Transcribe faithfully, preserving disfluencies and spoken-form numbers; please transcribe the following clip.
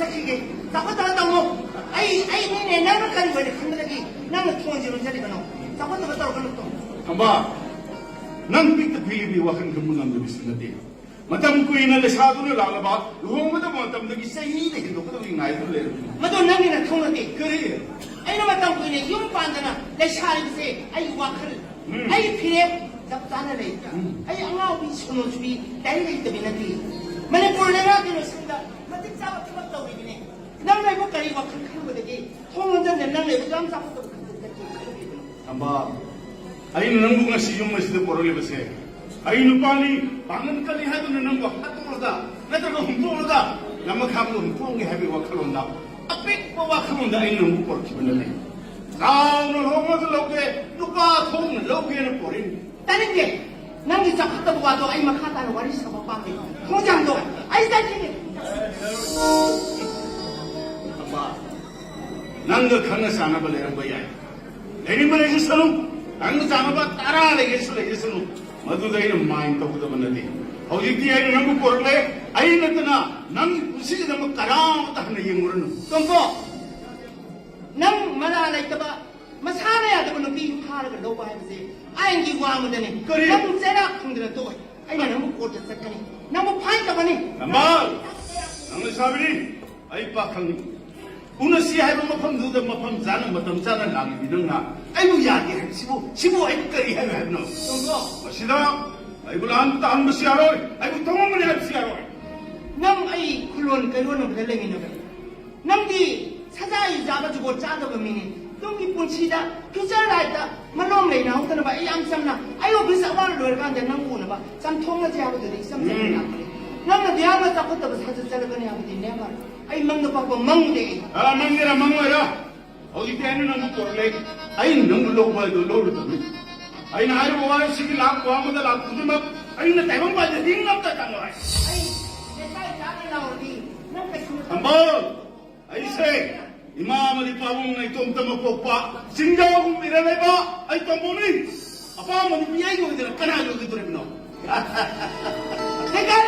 ꯆꯠꯈꯤꯒꯦ꯫ ꯆꯥꯎꯈꯠꯇꯕ ꯇꯝꯃꯣ꯫ ꯑꯩ ꯑꯩ ꯃꯤꯅꯦ, ꯅꯪꯅ ꯀꯔꯤ ꯑꯣꯏꯅ ꯈꯟꯕꯗꯒꯤ ꯅꯪꯅ ꯊꯣꯡꯁꯦ ꯂꯣꯟꯖꯔꯤꯕꯅꯣ? ꯆꯥꯎꯈꯠꯇꯕ ꯇꯧꯔꯒꯅꯨ꯫ ꯇꯣ꯫ ꯊꯝꯕꯥꯜ, ꯅꯪ ꯄꯤꯛꯇ ꯄꯤꯛꯂꯤꯕꯤ ꯋꯥꯈꯜ ꯈꯟꯕ ꯉꯝꯗꯕꯁꯨ ꯅꯠꯇꯦ꯫ ꯃꯇꯝ ꯀꯨꯏꯅ ꯂꯩꯁꯥꯗꯨꯅ ꯂꯥꯛꯂꯕ ꯂꯨꯍꯣꯡꯒꯗꯕ ꯃꯇꯝꯗꯒꯤ ꯆꯍꯤꯅ ꯍꯦꯟꯗꯣꯛꯀꯗꯕꯒꯤ ꯉꯥꯏꯗꯨꯅ ꯂꯩꯔꯕꯅꯤ꯫ ꯃꯗꯨ ꯅꯪꯒꯤ ꯅꯊꯧ ꯅꯠꯇꯦ꯫ ꯀꯔꯤ? ꯑꯩꯅ ꯃꯇꯝ ꯀꯨꯏꯅ ꯌꯨꯝ ꯄꯥꯟꯗꯅ ꯂꯩꯁꯥꯔꯤꯕꯁꯦ ꯑꯩ ꯋꯥꯈꯜ, ꯎꯝ꯫ ꯑꯩ ꯐꯤꯔꯦꯞ ꯆꯞ ꯆꯥꯅ ꯂꯩ꯫ ꯎꯝ꯫ ꯑꯩ ꯑꯉꯥꯎꯕꯤ ꯁꯣꯅꯣ ꯆꯨꯕꯤ ꯂꯥꯏꯔꯤꯛ ꯍꯩꯇꯕꯤ ꯅꯠꯇꯦ꯫ ꯃꯅꯤꯄꯨꯔ ꯂꯩꯉꯥꯛꯀꯤ ꯂꯣꯏꯁꯪꯗ ꯃꯇꯤꯛ ꯆꯥꯕ ꯊꯕꯛ ꯇꯧꯔꯤꯕꯅꯦ꯫ ꯅꯪ ꯑꯩꯕꯨ ꯀꯔꯤ ꯋꯥꯈꯜ ꯈꯜꯂꯨꯕꯗꯒꯤ ꯊꯣꯡ ꯂꯣꯟꯖꯟꯗꯅ ꯅꯪ ꯂꯩꯕ ꯌꯥꯝ ꯆꯥꯎꯈꯠꯇꯕ ꯈꯟꯖꯟ ꯆꯠꯀꯦ ꯈꯜꯂꯨꯔꯤꯕꯅꯣ? ꯊꯝꯕꯥꯜ, ꯑꯩꯅ ꯅꯪꯕꯨ ꯉꯁꯤ ꯌꯨꯝ ꯑꯁꯤꯗ ꯄꯣꯔꯛꯂꯤꯕꯁꯦ, ꯑꯩ ꯅꯨꯄꯥꯅꯤ, ꯄꯥꯡꯒꯜ ꯀꯜꯂꯤ ꯍꯥꯏꯗꯨꯅ ꯅꯪꯕꯨ ꯍꯥꯠꯇꯣꯛꯂꯒ ꯅꯠꯇ꯭ꯔꯒ ꯍꯨꯝꯇꯣꯛꯂꯒ ꯂꯝꯃꯈꯥꯡꯗ ꯍꯨꯝꯇꯣꯛꯑꯝꯒꯦ ꯍꯥꯏꯕꯒꯤ ꯋꯥꯈꯜꯂꯣꯟꯗ, ꯑꯄꯤꯛꯄ ꯋꯥꯈꯜꯂꯣꯟꯗ ꯑꯩꯅ ꯅꯪꯕꯨ ꯄꯣꯔꯛꯈꯤꯕ ꯅꯠꯇꯦ꯫ ꯆꯥꯎꯅ ꯂꯨꯍꯣꯡꯂꯒ ꯂꯧꯒꯦ, ꯅꯨꯄꯥ ꯊꯣꯛꯅ ꯂꯧꯒꯦꯅ ꯄꯣꯔꯛꯏꯅꯤ꯫ ꯇꯥꯅꯤꯡꯗꯦ꯫ ꯅꯪꯒꯤ ꯆꯥꯎꯈꯠꯇꯕ ꯋꯥꯗꯣ ꯑꯩ ꯃꯈꯥ ꯇꯥꯅ ꯋꯥꯔꯤ ꯁꯥꯕ ꯄꯥꯝꯗꯦ꯫ ꯊꯣꯡꯖꯥꯡꯗꯣ ꯑꯩ ꯆꯠꯈꯤꯒꯦ꯫ ꯊꯝꯕꯥꯜ, ꯅꯪꯒ ꯈꯪꯅ ꯆꯥꯟꯅꯕ ꯂꯩꯔꯝꯕ ꯌꯥꯏ꯫ ꯂꯩꯅꯤꯡꯕ ꯂꯩꯖꯁꯅꯨ꯫ ꯈꯪꯅ ꯆꯥꯟꯅꯕ ꯇꯔꯥ ꯂꯩꯒꯦꯁꯨ ꯂꯩꯖꯁꯅꯨ꯫ ꯃꯗꯨꯗ ꯑꯩꯅ ꯃꯥꯏꯟ ꯇꯧꯒꯗꯕ ꯅꯠꯇꯦ꯫ ꯍꯧꯖꯤꯛꯇꯤ ꯑꯩꯅ ꯅꯪꯕꯨ ꯄꯨꯔꯛꯂꯦ꯫ ꯑꯩ ꯅꯠꯇꯅ ꯅꯪꯒꯤ ꯄꯨꯟꯁꯤꯒꯤꯗꯃꯛ ꯀꯅꯥꯃꯠꯇ ꯍꯟꯅ ꯌꯦꯡꯉꯨꯔꯅꯨ꯫ ꯇꯣꯝꯕꯣ, ꯅꯪ ꯃꯔꯥ ꯂꯩꯇꯕ, ꯃꯁꯥꯅ ꯌꯥꯗꯕ ꯅꯨꯄꯤ ꯐꯥꯔꯒ ꯂꯧꯕ ꯍꯥꯏꯕꯁꯦ ꯑꯥꯏꯟꯒꯤ ꯋꯥꯡꯃꯗꯅꯤ꯫ ꯀꯔꯤ? ꯅꯪ ꯆꯩꯔꯥꯛ ꯈꯨꯝꯗꯅ ꯇꯣꯛꯑꯣꯏ꯫ ꯑꯩꯅ ꯅꯪꯕꯨ ꯀꯣꯔꯠꯇ ꯆꯠꯀꯅꯤ꯫ ꯅꯪꯕꯨ ꯐꯥꯏꯟ ꯇꯧꯒꯅꯤ꯫ ꯊꯝꯕꯥꯜ! ꯅꯪ ꯂꯩꯁꯥꯕꯤꯅꯤ꯫ ꯑꯩ ꯄꯥꯈꯪꯅꯤ꯫ ꯎꯅꯁꯤ ꯍꯥꯏꯕ ꯃꯐꯝꯗꯨꯗ ꯃꯐꯝ ꯆꯥꯅ ꯃꯇꯝ ꯆꯥꯅ ꯂꯥꯛꯂꯤꯕꯤ ꯅꯪꯅ ꯑꯩꯕꯨ ꯌꯥꯗꯦ ꯍꯥꯏꯕꯁꯤꯕꯨ, ꯁꯤꯕꯨ ꯑꯩꯕꯨ ꯀꯔꯤ ꯍꯥꯏꯌꯨ ꯍꯥꯏꯕꯅꯣ? ꯇꯣꯝꯕꯣ! ꯃꯁꯤꯗ ꯑꯩꯕꯨ ꯂꯥꯟ ꯇꯥꯍꯟꯕꯁꯨ ꯌꯥꯔꯣꯏ, ꯑꯩꯕꯨ ꯇꯧꯉꯝꯒꯅꯤ ꯍꯥꯏꯕꯁꯨ ꯌꯥꯔꯣꯏ꯫ ꯅꯪ ꯑꯩ ꯈꯨꯂꯣꯟ ꯀꯩꯔꯣꯟ ꯑꯃꯗ ꯂꯩꯃꯤꯟꯅꯕꯅꯤ꯫ ꯅꯪꯗꯤ ꯁꯖꯥ ꯏꯖꯥꯕ ꯖꯨꯒꯣꯠ ꯆꯥꯗꯕ ꯃꯤꯅꯤ꯫ ꯇꯨꯡꯒꯤ ꯄꯨꯟꯁꯤꯗ ꯐ꯭ꯌꯨꯆꯔ ꯂꯥꯏꯐꯇ ꯃꯂꯣꯝ ꯂꯩꯅꯍꯧꯗꯅꯕ ꯑꯩ ꯌꯥꯝ ꯆꯝꯅ ꯑꯩ ꯑꯣꯐꯤꯁ ꯑꯋꯥꯔ ꯂꯣꯏꯔꯀꯥꯟꯗ ꯅꯪ ꯎꯅꯕ ꯆꯝꯊꯣꯡꯅꯁꯦ ꯍꯥꯏꯕꯗꯨꯗꯤ ꯏꯆꯝ ꯆꯝꯅ ꯎꯝ꯫ ꯂꯥꯛꯄꯅꯤ꯫ ꯅꯪꯅꯗꯤ ꯌꯥꯝꯅ ꯆꯥꯎꯈꯠꯇꯕ ꯁꯥꯖꯠ ꯆꯠꯂꯒꯅꯤ ꯍꯥꯏꯕꯗꯤ ꯅꯦꯚꯔ꯫ ꯑꯩ ꯃꯪꯗ ꯐꯥꯎꯕ ꯃꯪꯗꯦ꯫ ꯑ, ꯃꯪꯒꯦꯔꯥ ꯃꯪꯉꯣꯏꯔꯥ, ꯍꯧꯖꯤꯛꯇꯤ ꯑꯩꯅ ꯅꯪꯕꯨ ꯄꯣꯔꯛꯂꯦ꯫ ꯑꯩꯅ ꯅꯪꯕꯨ ꯂꯧꯕ ꯍꯥꯏꯗꯣ ꯂꯧꯔꯗꯕꯅꯤ꯫ ꯑꯩꯅ ꯍꯥꯏꯔꯤꯕ ꯋꯥꯁꯤꯒꯤ ꯂꯥꯛ ꯋꯥ ꯑꯃꯗ ꯂꯥꯛ ꯈꯨꯗꯤꯡꯃꯛ ꯑꯩꯅ ꯇꯥꯏꯕꯪ ꯄꯥꯟꯗ ꯍꯤꯡ ꯑꯝꯇ ꯆꯪꯉꯣꯏ꯫ ꯑꯩ ꯂꯩꯀꯥꯏ ꯇꯥꯅ ꯂꯥꯎꯔꯗꯤ ꯅꯪ ꯀꯩꯁꯨ ꯊꯝꯕꯥꯜ! ꯑꯩꯁꯦ ꯏꯃꯥ ꯑꯃꯗꯤ ꯄꯥꯕꯨꯡꯅ ꯏꯇꯣꯝꯇꯃꯛ ꯄꯣꯛꯄ ꯆꯤꯡꯖꯥꯎꯒꯨꯝ ꯏꯔ ꯂꯩꯕ ꯑꯩ ꯇꯣꯝꯕꯣꯅꯤ꯫ ꯑꯄꯥꯝꯕ ꯅꯨꯄꯤ ꯑꯩꯒꯤ ꯑꯣꯏꯗꯅ ꯀꯅꯥ ꯌꯧꯖꯗꯣꯔꯤꯕꯅꯣ? ꯂꯩꯀꯥꯏ